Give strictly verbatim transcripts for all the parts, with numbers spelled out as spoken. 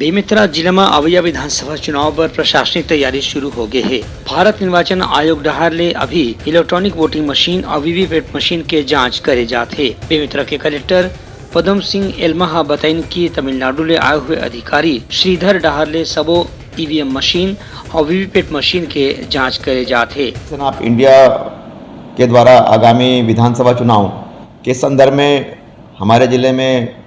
बेमेतरा जिला म अवइया विधानसभा चुनाव बर प्रशासनिक तैयारी शुरू हो गे हे। भारत निर्वाचन आयोग डहार ले अभी इलेक्ट्रॉनिक वोटिंग मशीन अउ वीवीपैट मशीन के जांच करे जात हे। बेमेतरा के कलेक्टर पदम सिंह एलमा ह बताइन कि तमिलनाडु ले आए हुए अधिकारी श्रीधर डहार ले सबो ईवीएम मशीन अउ वीवीपैट मशीन के जांच करे जात हे। सेना ऑफ इंडिया के द्वारा आगामी विधानसभा चुनाव के संदर्भ में हमारे जिले में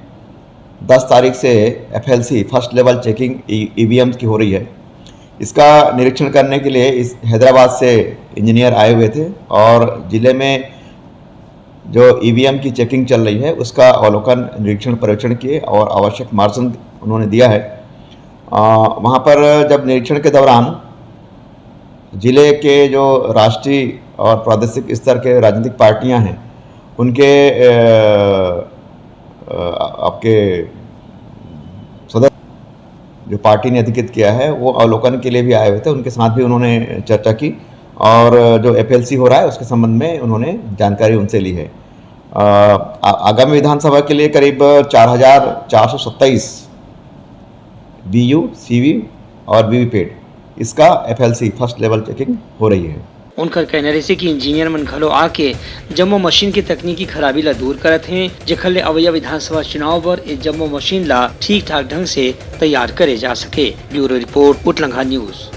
दस तारीख से FLC, first level checking EVM की हो रही है। इसका निरीक्षण करने के लिए इस हैदराबाद से इंजीनियर आए हुए थे और जिले में जो ईवीएम की चेकिंग चल रही है, उसका अवलोकन, निरीक्षण, परीक्षण किए और आवश्यक मार्गदर्शन उन्होंने दिया है। अ, वहाँ पर जब निरीक्षण के दौरान जिले के जो राष्ट्रीय और प्रादेशिक स्तर के राजनीतिक पार्टियां हैं, उनके, अ, अ, आपके सदस्य जो पार्टी ने अधिकृत किया है, वो अवलोकन के लिए भी आए हुए थे। उनके साथ भी उन्होंने चर्चा की और जो एफएलसी हो रहा है, उसके संबंध में उन्होंने जानकारी उनसे ली है। अ, आ-, आगामी विधानसभा के लिए करीब चार हज़ार चार सौ सत्ताईस वीयू, सीवी और वीवीपैट, इसका एफएलसी, फर्स्ट लेवल चेकिंग हो रही है। उनकर कहना रहिसे कि इंजीनियर मन घलो आके जम्मो मशीन के तकनीकी खराबी ला दूर करत हें, जेखर ले अवइया विधानसभा चुनाव बर ए जम्मो मशीन ला ठीक-ठाक ढंग से तैयार करे जा सके। ब्यूरो रिपोर्ट, उटलंघा न्यूज़।